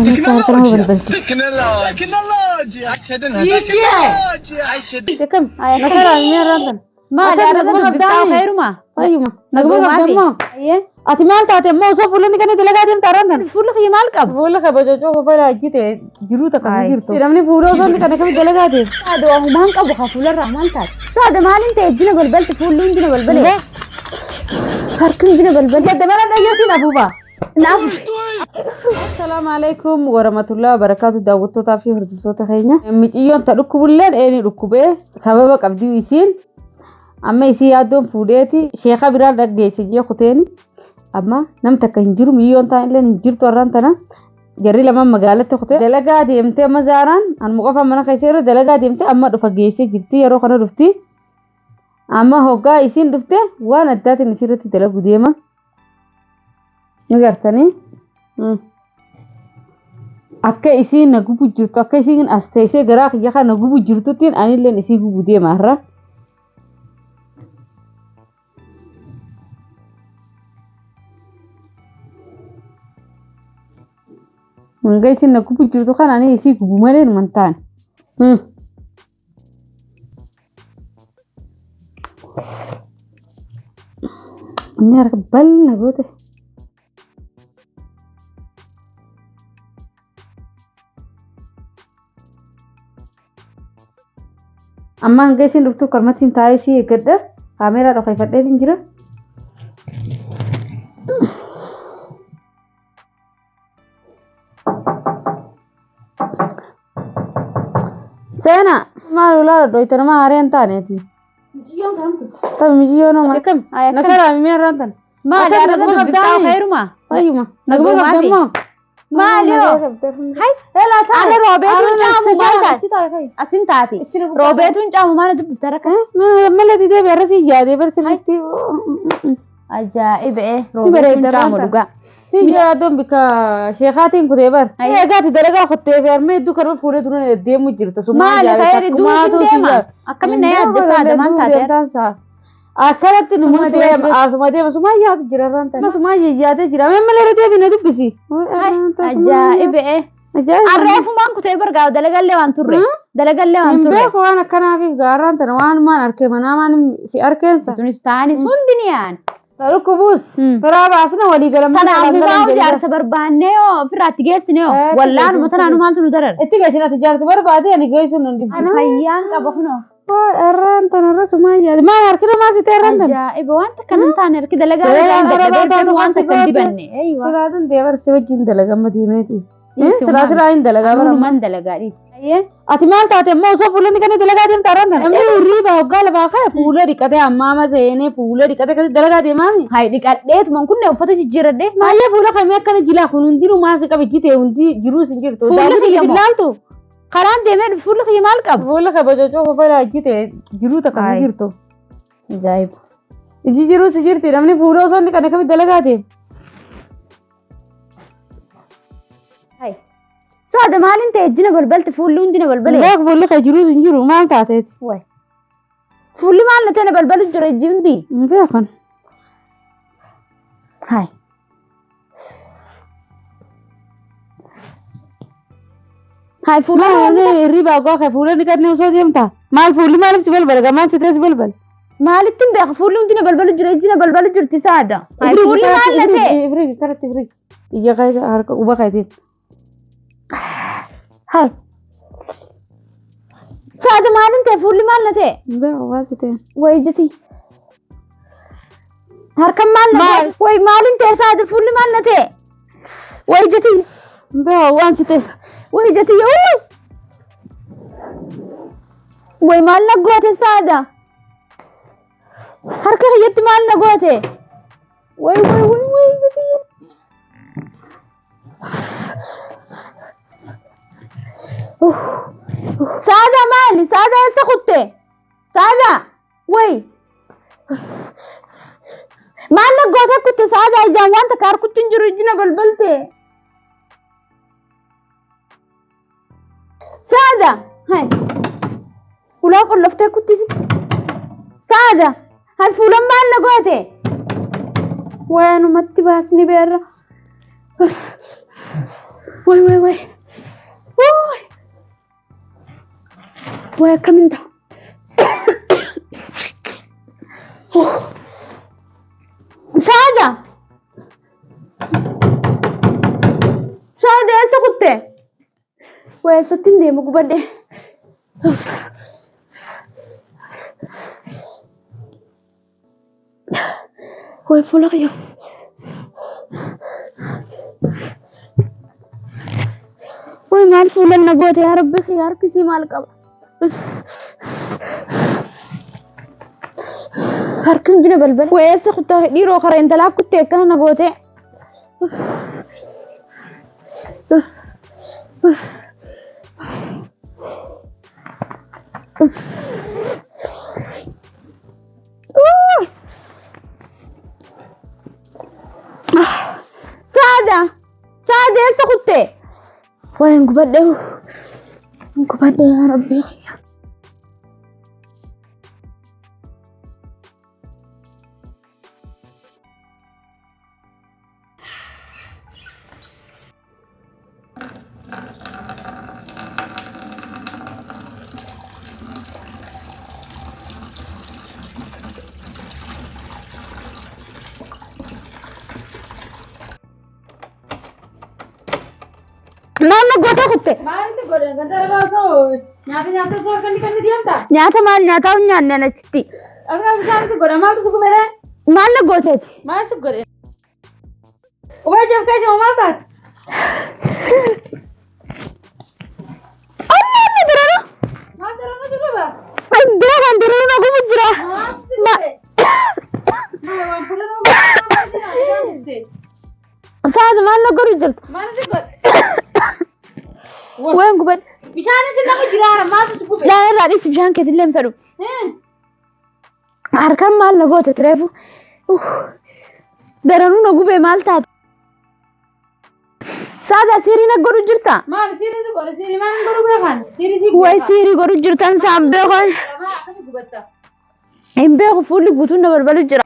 Teknolojia. Teknolojia. Teknolojia. Akkam? Nasaraa mi'a irraan Maali Akkam arraba naguma dubbiftaa qabdaami? khayruma? Fayyuma. Naguma Nagumaa fi? qabdammoo? Ayyee. Ati maal taate immoo osoo fuulonni kana dalagaa deemta arraan tan? Fuulli kiyya maal qabu? Fuula kabajacoo kofala hojjete jiruu takka Ayi. jirtu. Namni fuula osoo inni kana kami dalagaa deema. Saada waa humaan qabu haa fuularraa maal taate? Saada maaliin ta'e jina balbalti fuulli hundina balbalee? Harki hundina balbalee? Gadda mana dhayyatiin afuufa. Naaf Assalaamu alaikum warahmatullahi wabarakatuh daawwattootaa fi hordoftoota keenya. Miciyyoon ta dhukkubulleen eeni dhukkubee sababa qabdii isiin amma isii yaaddoon fuudheeti sheeka biraa dhaggeesse jee kuteeni amma nam takka hin jiru miciyyoon taan illeen hin jirtu har'aan tana jarri lamaan magaalatti kutee dalagaa deemtee amma zaaraan anuma qofa mana keessa yeroo dalagaa deemtee amma dhufa geessee jirti yeroo kana dhufti amma hoggaa isiin dhufte waan addaatiin isiirratti dalagu deema. Ni gartanii? Akka isiin na gubu jirtu akka isiin as teessee garaa kiyya kana gubu jirtuttiin anilleen isii gubu deema har'a. Hanga isiin na gubu jirtu kana ani isii gubu malee numa hin taane. Inni harka bal'ina goote. Amma hanga isin dhuftu kalmattiin taa'ee isii eeggadha. Kaameeraa dhokeeffadheetiin jira. Seenaa maal ulaa dhoyte nama haaree hin taaneeti. Mucayyoon kanam kutte. Tabi mijiyyoo nama. Akkam? Ay, akkam? Nasaraa mi'a irraan tan. Maali Akkam arraba naguma dubbiftaa qabdaami? khayruma? Fayyuma. Naguma Nagumaa fi? qabdammoo? Maali hoo? Hai. Arra roobeetuun caamu maal taate? Asin taate. Roobeetuun caamu maal dubbifta rakka? Malee didee beerra si yaadee barsiifti. Ajaa'iba ee bareeda roobeetuun caamu raanta. dhugaa. Si yaadoon bika sheekaatiin kutee bar. Eegaati dalagaa kuttee fi harmee hedduu kanuma fuudhee dura deemu jirta. Maali khayri duusin deema? Akkamiin na yaadde saada maal taate? Akkanatti numa Sumatu deema wayii asuma deema sumaa yaatu jira irraan ta'e. Sumaa yaadee jira. Mee malee irra deebi na dubbisi. Ajaa'iba ee. Ajaa'iba. Arreefumaan kutee bargaa dalagallee waan turre. Dalagallee waan Hin turre. beeku waan akkanaatiif gaarraan tana waan maan arkee manaa maan si arkeensa. Tunis ta'anis hundi ni yaana. Dhukkubuus firaa baasna walii galan Tanaaf mukaa jaarsa barbaannee yoo ofirraatti geessine yoo Eh, wallaanuma tanaan maaltu nu darara. Itti geessin ati jaarsa barbaade ani geessuun hin dhibbu. Fayyaan qaba kunoo. Arraan tanarra sumaa yaade. Maal harkina maal si ta'e arraan tana? Ajaa'iba wanta kana hin taane harki dalagaa irraa hin dadhabee waan takka hin dibanne. Eeywa. Silaatiin deebarsi wajjin dalagaa deemeeti. Dhiisi Silaa silaa hin dalagaa bara. Anumaan dalagaa dhiisi. Ayyee. Ati maal taate immoo osoo fuulonni kana dalagaa deemta arraan tana? Namni hirriiba hoggaa lafaa ka'e fuula dhiqatee ammaama seenee fuula dhiqatee akkasitti dalagaa deemaami. Hayi dhiqadheetuma kunne uffata jijjiiradhee. Maayyee fuula kamii akkana jilaa kun hundinuu maal si qabe jitee hundi jiruu sin jirtu. Fuulli Daawwitii kiyya moo? billaaltu. Karaan deemee dhufu fuulli kiyya maal qabu? Fuula kabajacoo kofala jitee jiruu takka si Ayi. jirtu. Ajaa'iba. Iji jiruu si jirti namni fuula osoo inni kana kami dalagaa deema. Hayi. Saada maaliin ta'e jina balbalti fuulli hundi na balbalee. Beek fuulli kee jiruu hin jiru maal taateeti? Wayi. Fuulli maal na ta'e na balbalu jira ijji hundi. Hin beekan. Hayi. Hayi fuulli Maal hirriibaa hoggaa kee fuula ni qannee osoo deemta? Maal fuulli maaliif si balbala gamaan si ta'e si balbala? Maalitti hin beeku fuulli hundi na balbalu jira ijji na balbalu jirti saada. Hayi fuulli maal na ta'e? Ifriigi karatti ifriigi. Ija kee harka quba keetiin. Hayi. Saada maaliin ta'e fuulli maal na ta'e? Hin beeku waan si ta'e. Wayi jiti. Harkan maal na ta'e? Wayi maaliin ta'e saada fuulli maal na ta'e? Wayi jiti. Hin beeku waan si ta'e. Wayi jiti yoo. Wayi maal na goote saada? Harka kiyyatti maal na goote? Wayi wayi wayi wayi jiti. Saada maali? Saada eessa kutte? Saada wayi. Maal na goote kutte saada ijaan waan takka harkutti hin jiru ijji na balbalte. Saada hai. Ulaa qolloftee kuttisi. Saada hai fuulan maal na goote? Waanumatti baasni beerra. Way way way. Way. Way akkamiin ta'a? Saada! Saada eessa kutte? Way eessatti hin deemu gubadhe. Way fuula kiyya. Way maal fuulan na goote yaa rabbi kiyya harkisii maal qaba? Harki hundina balbala. Way eessa kuttaa dhiiroo kara intalaa kuttee akkana na goote. Saada! Saada eessa kutte? Way hin gubadhe. Hin gubadhe yaa rabbi kiyya. Maal na gootee kutte? Maal si godhan kan ta'e osoo nyaata nyaata osoo harka inni kan deemta. Nyaata maal nyaataa hin nyaanne an achitti. Akka bishaan si godhan maaltu si gubere? Maal na gooteeti? Maal si godhe? Ubee jeef keessa maal taate? Amma inni birana. Maal darana si guba? Bira kan diruu na gubu jira. Maal si godhe? Maal waan fuula nama godhe? Saada maal na godhu jirta? Maal si godhe? Waan gubadhe. Bishaan si nama jiraara maaltu si gube? Laa irraa dhiisi bishaan keetillee hin fedhu. Harkaan maal na goote reefu? Daranuu na gubee maal taate? Saada siirii na godhu jirta? Maal siirii si godhe siirii maal hin godhu beekan? Siirii si Way siirii godhu jirtan saan beekan. Maal akkasi gubatta? Hin beeku fuulli guutuun na balbalu jira.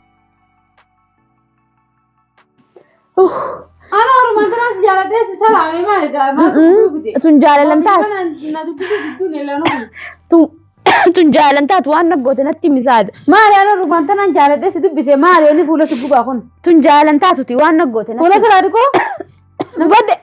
Ana Oromoon tanaan si jaaladhee si salaame maal egaa maal gubute? Tun jaalalan taate. Na dubbisuu gidduun eelanuu. Tun jaalalan taatu waan na goote natti himi saada. Maali ana Oromoon tanaan jaaladhee si dubbise maali inni fuula si gubaa kun? Tun jaalalan taatuti waan na goote natti Fuula sirraa dhiqoo? Gubadhe.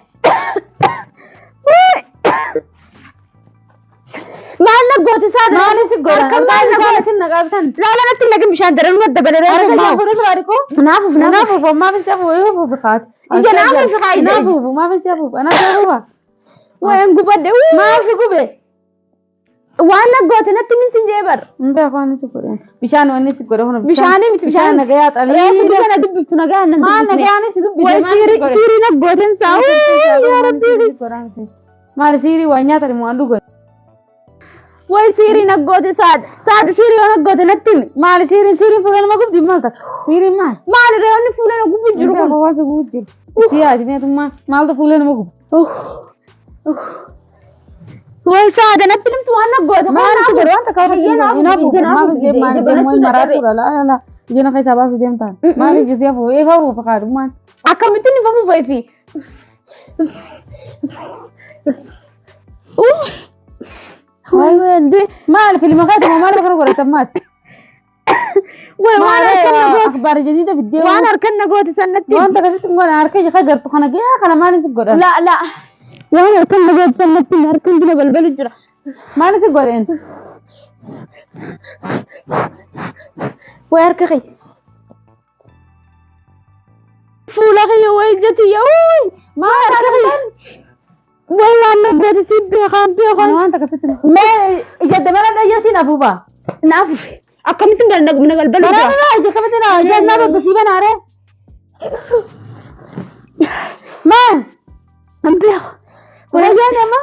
Maal na goote saada? Maali si godhan? Harka maal na goote? Si naqaabtan? Laala natti hin naqin bishaan daranuu adda balee Harka reefu ijaan maal? fuula sirraa dhiqoo? Naafuuf naafuuf. Naafuuf maaf si hafuuf hafuuf kaat. Ija naafuuf kaayite. Naafuuf maaf si hafuuf ana si hafuufa. Waan gubadhe. Maal si gube? Waan na goote natti min sin jee bar. Hin beeku waan si godhe. Bishaan wanni si godhe kun Bishaanii miti bishaan bishaan. nagayaa xalii. Reefu dura na dubbiftu nagaa nan Maal dubbisne. nagaan si dubbise Way maal si siirii godhe? siirii na gooten saa. Yaa rabbii. Maal siirii waa nyaatan immoo waan dhugan. Way siirii na goote saada. Saada siirii yoo na goote natti himi. Maal siirii siirii fuula nama gubdi maal ta'a? Siirii maal? Maal reeyoonni fuula na gubu jiru kun? Waan si gubu jiru. Siyaasi meetummaa maaltu fuula nama gubu? Way saada natti himtu waan na goote. Maal si godhe waan takka Ija naafuuf ija naafuuf ija maal banachuu maraatu dadhabe. la la ija na keessaa baasuu deemtaan. Maal ija si hafu eefa hafuuf kaadhummaan. Akkamittiin ifa fufa ifi? Way way du'e. Maal filma keessa maal kana godhatan maati? Way waan harkan na goote. Akhbaar jadiida fiddee Waan harkan na goote san natti himi. waan takka sitti godhan harka ija kagartu kana gee kana maal si godhan? La la. Waan harkan na goote san natti himi. Harkan dina balbalu jira. Maal si godhan? Way harka kee. Fuula kiyya way ija tiyya. Wuy. Maal Harka kiyya. Way waan na goote si beekaan beekaan. Waan takka sitti mee ija dabala dhayya siin afuufa. Na afuufe. Akkamittiin bal na balbalu jira. Banana ija kamitti na ija na dodda sii banaare. Maal? An beeku. Wayyaa nama?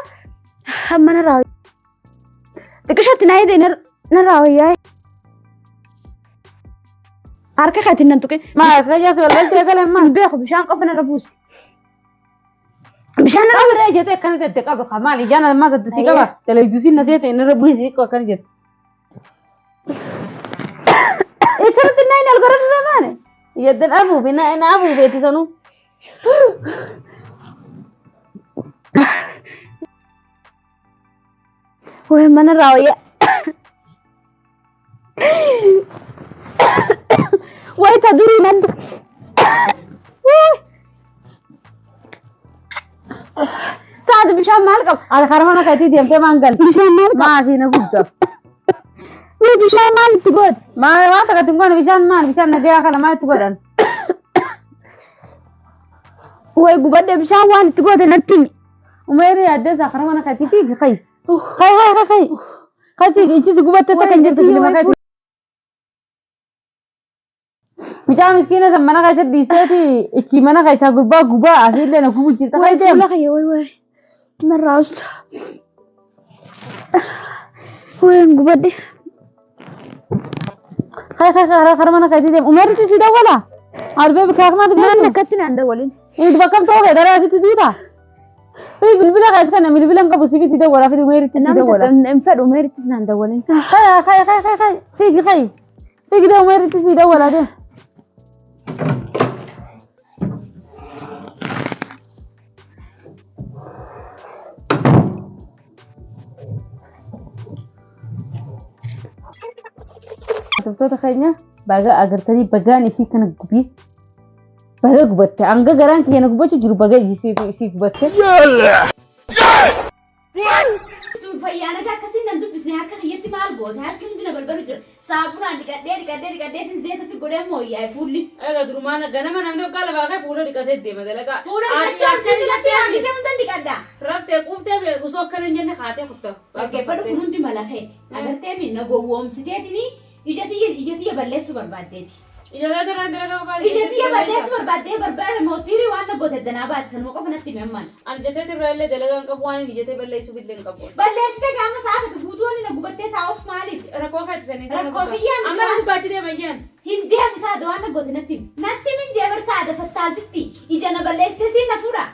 Amma narraa xiqqishatti na hidhe narraa wayyaa. Harka keetiin nan tuqin. Maal fayyaa si balbaltee galee maal? Hin beeku bishaan qofa narra buusi. Bishaan narra Qabdee jettee akkana jette qaba ka maal ijaan ammaa sadde si qaba televizyuusiin na seete inni irra bu'ee si akkana jette. Isirratti na inni algarra dura maane? Yaddan afuufi na afuufeeti sanuu. Way manarraa wayya. Way ta durii nan. Saad bishaan maal qaba? Ati karaa mana keetii deemtee maan galte? Bishaan maal qaba? Maasii na gubda. Way bishaan maal itti goote? Maal waan takka ittiin goone bishaan maal bishaan nagayaa kana maal itti godhan? Way gubadhe bishaan waan itti goote natti himi. Umeeri yaaddee isaa karaa mana keetii fiigi kayi. Kayi kayi kayi kayi. Kayi fiigi ichisi gubattee takka hin jirtu filima keetii. Mucaa miskiina san mana keessa dhiiseeti ichi mana keessaa gubbaa gubaa asiillee na gubu jirta. Way Kayi deem. fuula kiyya way way. Narraa usta. Way gubadhe. Kayi kayi kayi karaa mana keetii deem. Umeerri si dawwala. Arbee bikaa maal Naan beektu? akkatti naan dawwalin. Inni bakka ta'uu fedha dara asitti duuta. Fi bilbila keessa kana bilbila hin qabu sibitti dawwala fi umeeritti si Namni dawwala. takka hin fedhu umeerittis naan dawwalin. Kayi kayi kayi kayi kayi fiigi kayi. Fiigi deem umeeritti si dawwala deem. Hordoftoota keenya baga agartanii bagaan isii kana gubii baga gubatte hanga garaan kiyya na gubachuu jiru baga isii gubatte. Tun fayyaa nagaa akkasiin nan dubbisne harka kiyyatti maal goote harki hundi na balbalu jira saabunaan dhiqadhee dhiqadhee dhiqadheetiin zeeta fi godhee mooyyaa'e fuulli. Egaa durumaan ganama namni hoggaa lafaa ka'e fuula dhiqatee deema dalagaa. Fuula dhiqachuu asitti natti maakisee hunda dhiqadha. Rabtee quuftee osoo akkana hin jenne kaatee kutta. Dhaggeeffadhu kun hundi mala keeti. Agartee mi na gowwoomsiteetini ija tiyya ija tiyya balleessuu barbaaddeeti. Ijoollee daraan dalagaa qofaa. Ija tiyya balleessuu barbaaddee barbaada moo siirii waan na goote danaa baate kanuma qofa natti himi ammaan. Ani jetee irraa illee dalagaa hin qabu waan inni jetee balleessuuf illee hin qabu. Balleessite gaama sa'a takka guutuu wanni na gubattee taa'uuf maaliif? Rakkoo keeti sanii. Rakkoo kiyyaan Amma na gubbaachi deema iyyaan. Hin deemu saada waan na goote natti himi. Natti himin jee bar saada fattaaltitti ija na balleessite siin na fuudha.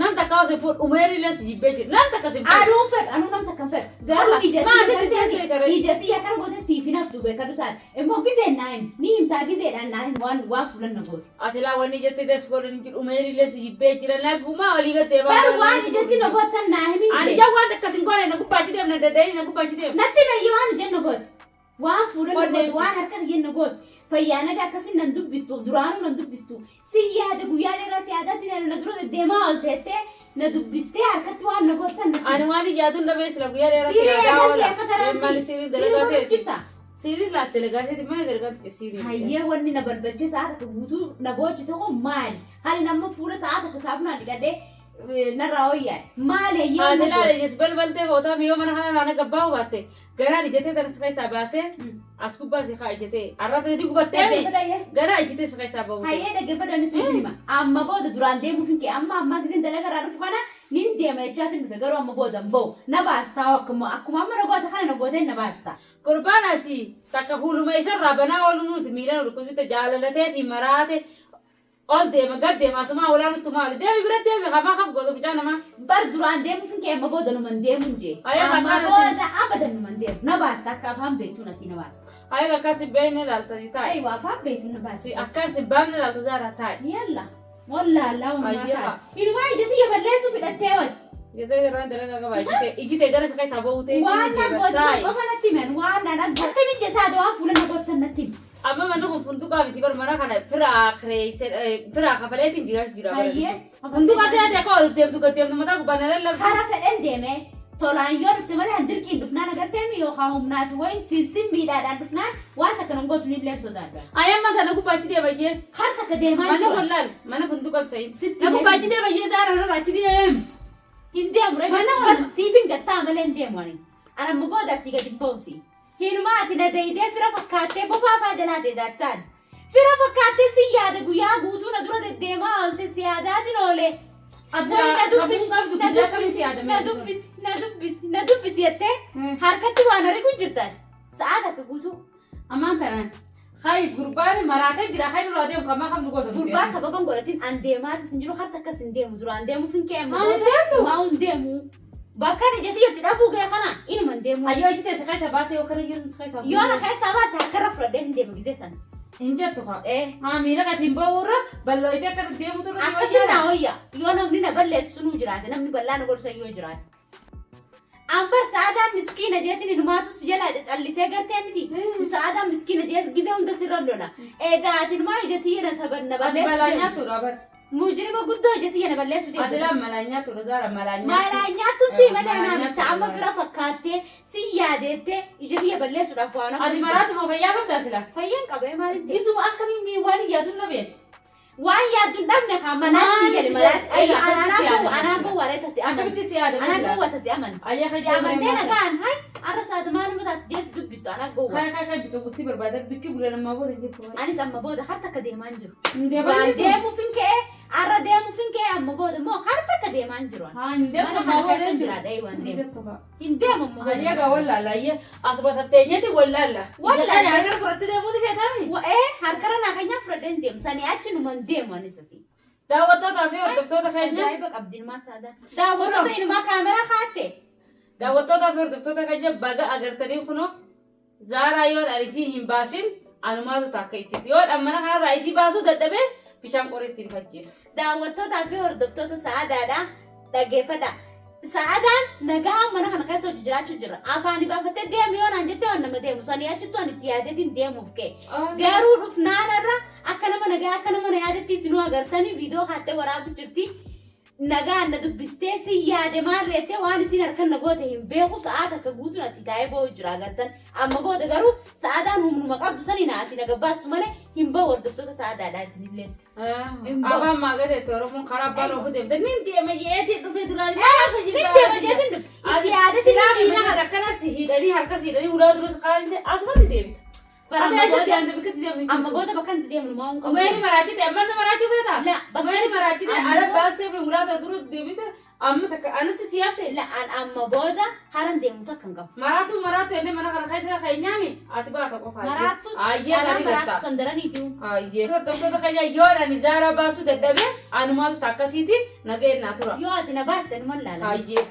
Nam takka osoo fuudhu umeeri illee si jibbee jira. Nam takka si fuudhu. Aduun fedhu anuu nam takka hin fedhu. Garuu ija Maa tiyya asitti gartee teessee saree? ija tiyya akkana goote siif hin haftu beekadhu saada. Immoo gizeen naa himi. Ni himtaa gizeedhaan naa himi waan waan fuulan na goote. Ati laa wanni jettee des godhan hin jiru umeeri illee si jibbee jira. Nagumaa olii gattee Bar waan ijatti na goote san naa himin Ani jee. ija waan takka sin goone na gubbaachi deema na daddaa'ii na gubbaachi deema. Natti bayyi waan ijjan na goote. Waan fuula na Qonnee goote waan harka kiyya na goote. Fayyaa nagaa akkasiin nan dubbistu duraanuu nan dubbistu. Si yaada guyyaa dheeraa si yaadaatti na dura deddeemaa ol teettee na dubbistee harkatti waan na goote san natti Ani himi. waan ijaatuu hin dhabee sila guyyaa dheeraa si Siiree yaadaa eegaltee oola. amma taraan Maali si. siiriin Siiree dalagaa godhu ta'eeti. jirta. Siiriin laa dalagaa ta'eeti mana dalagaa ta'e siiriin. Hayyee wanni na balbalchee sa'a takka guutuu na boochise kun maali? Hali nama fuula sa'a takka saabunaan dhiqadhee narraa wayyaa'e. Maali hayyee Ati wanna laala goote? ijas balbaltee bootaa miyyoo mana kana naana gabbaa hubaatte garaan ijatee tana si keessaa baasee as gubbaa si kaa ijatee arraa ta'e gubattee Dhaggeeffadhu hayyee. garaa ijatee si keessaa bahu. Hayyee dhaggeeffadhu anis ni hima. Amma booda duraan deemuuf hin ka'e. Amma ammaa giseen dalagaa irraa dhufu kana nin deema jechaatiin dhufe garuu amma booda hin bahu. Na baastaa akkuma akkuma amma na goote kana na gooteen na baasta. Gurbaan asii takka fuuluma isarraa banaa oolu nuti miilaan dhukkubsite jaalalateetii maraate ol deema gad deema asumaa olaa nutti maali deemi bira deemi kamaa kaf gootu mucaa namaa. Bar duraan deemuuf hin ka'e amma booda numan deemuun jee. Hayyee Amma kakkaan asii. booda abadan numan deemu. Na baasta akka afaan beektuun asii na baasta. Hayyee akkas hin beekne ilaalta taa'i. Aywa afaan beektuun na baasta. Akkas hin baafne ilaalta zaara taa'i. Yalla. Wallaalaa Hayyee uumaa haa. Inumaa ija tiyya balleessuu fidhattee wati. Jetee irraan dalagaa qaba ijitee ijitee gara si keessaa bahu ta'e Waan na goote san taa'i. qofa natti himan. Waan na natti himin jesaade waan fuula na goote san natti himi. Amma manni kun funduqaa miti bar mana kana firaa kireesse firaa kafaleetiin jiraachuu jira. Hayyee. Funduqaa seetee akka ol deemtu gad deemtu mataa gubbaan na lallabdu. Kara fedhen deemee tolaan yoo dhufte malee an dirqiin dhufnaan agartee mi yookaan humnaa fi wayin sin miidhaadhaan dhufnaan waan takka nan gootu ni illee sodaadha. Ayamma kana gubbaachi deema jee. Kar takka deemaa Mana jiru. kun laal mana funduqa sayin. Sitti Na deemu. gubbaachi deema jee zaara narraa achi deem. Hin deemu Mana ree siif hin gattaa malee hin deemu ani. Ani amma booda asii gadi hin ba'usi. Hinumaa ati na dayidee fira fakkaattee bofaa faa jalaa deedaachaan. Fira fakkaattee si yaada guyyaa guutuu na dura deddeemaa oolte si yaadaatiin oole. Ati Wai na sammuu dubbisi, qabdu na guyyaa akkamiin dubbisi, si yaadame? na dubbisi, na dubbisi, na dubbisi jettee harkatti waan arigu jirtaati. Sa'aa takka guutuu. Ammaan kanaan hayi gurbaan maraatee jira hayi nurraa deemu kamaa kam nu goota. Gurbaa sababa hin godhatin an deemaatis hin jiru harta akkas hin deemu duraan deemuuf hin ka'e. Maa hin deemtu? Maa hin deemu. Bakka ani jetti jetti dhabuu ga'e kana inuma hin deemu. Ayyoo ijji teesse keessa baatee yookaan iyyuu si keessa. Yoo na keessaa baate harkarra fudhadhee hin deemu gizee sana. Hin jettu kaa. Ee. Haa miila katiin ba'uurra bal'oo ishee akka deemutu irra si Akkasin wayyaadha. naa wayya. Yoo namni na balleessu nuu jiraate namni bal'aa na godhu san yoo jiraate. Ambar sa'aadaan miskiina jeetiin inumaatu si jalaa cacallisee gartee miti. Sa'aadaan miskiina jeet gizee hunda sirra lola. Eedaa ati inumaa ija tiyya na taban na Ati balleessu malaa deemtu. nyaattuudha bar. Mujrima guddoo ija tiyya na balleessu Ati deemtu. laa malaa nyaattuudha Zaara malaa nyaattu. Malaa nyaattu si malee Malaa anaa bitta nyaattu amma Zaara. fira fakkaattee si yaadeettee ija tiyya balleessuudhaaf waan akka Ati maraatuma fayyaa qabdaa sila. Fayyaan qabee maaliin ta'e? Gizuma akkamiin waan iyyaatu hin dhabeen. Waan yaaddu hin dhabne haa malaas si Maali jedhe si malaas. jedhe? Ayya, akkamitti si yaadama Anaa sila? gowwaa reeta si amantu. Akkamitti si yaadama Anaa sila? gowwaa si amantu. Ayya Si kan amantee nagaan hay arra saatu maaluma taate jees dubbistu anaa gowwaa. Kai kai kai bika bultii barbaada bikki bulan ammaa booda hin jirtu. Anis amma booda harta akka deemaan jiru. Hin Waan deeman. deemuuf hin ka'e arra deemuuf hin ka'e amma booda immoo harta akka deemaan jiru. Haa hin deemu Mana ammaa kana booda keessa hin jira jiru. dhahee waan Hin deemu. jettu kaa. Hin deemu amma booda. Hayya gaa wallaala ayya asuma tatteenyati wallaala. Wallaala. Isa kana harka fudhattee deemuuti feetaami. Ee harkara naa keenyaa fudhadhee hin deemu. Sanii achi numan deemu anis asii. Daawwattootaa fi hordoftoota keenya. Ajaa'iba qabdi ilmaa saadaa. Daawwattoota ilmaa kaameraa kaatte. Daawwattootaa fi hordoftoota keenya baga agartanii kunoo Zaaraa yoon ani isii hin baasin anumaatu taakka isiiti. Yoon an mana kanarraa isii baasuu dadhabee bishaan qorii ittiin facciisu. Daawwattootaa fi hordoftoota sa'aadaadha. Dhaggeeffadha. Sa'aadaan nagaa mana kana keessa hojii jiraachuu jira. Afaanii baafattee deemi yoo naan jettee waan nama deemu. Sanii achittu ani itti yaadeetiin deemuuf ka'e. Garuu dhufnaan irra akka nama nagaa akka nama na yaadetti isinuu agartanii viidiyoo kaattee waraabu jirti. Nagaan na dubbistee si yaade maal reettee waan isin harkan na goote hin beeku sa'aa takka guutuun asii taa'ee boo'u jira agartan. Amma booda garuu sa'aadaan humnuma qabdu sanii na asii na gabbaastu malee hin ba'u hordoftoota sa'aadaadha isinillee. Hin ba'u. Afaan maagateetti Oromoon karaa abbaan ofu deemte. Nin deema jeetii dhufee duraan. Nin deema jeetiin dhufe. Itti yaade Silaa sin miila kan akkana si hidhanii harka si hidhanii ulaa duras kaa'anii asumatti deemta. Bara Ati amma eessatti booda deemte bikka itti deemtu amma booda bakka itti deemnu maa hin qabu. Umeeni maraachite amma na maraachuu feetaa? La bakka Umeeni maraachite amma ala baasee fi ulaa ta'e dura deemte amma takka anatti si hafte. La an amma booda karan deemu takka hin qabu. Maraatu maraatu jennee mana kana keessa keenyaami ati baata qofa. Maraattus Ayyee anaan gadi maraattu gatta. sandaraniitu. Ayyee. Hordoftoota keenya yoon ani Zaaraa baasuu dadhabe anumaatu takkasiiti nageen naa tura. Yoo ati na baaste numan laala. Ayyee.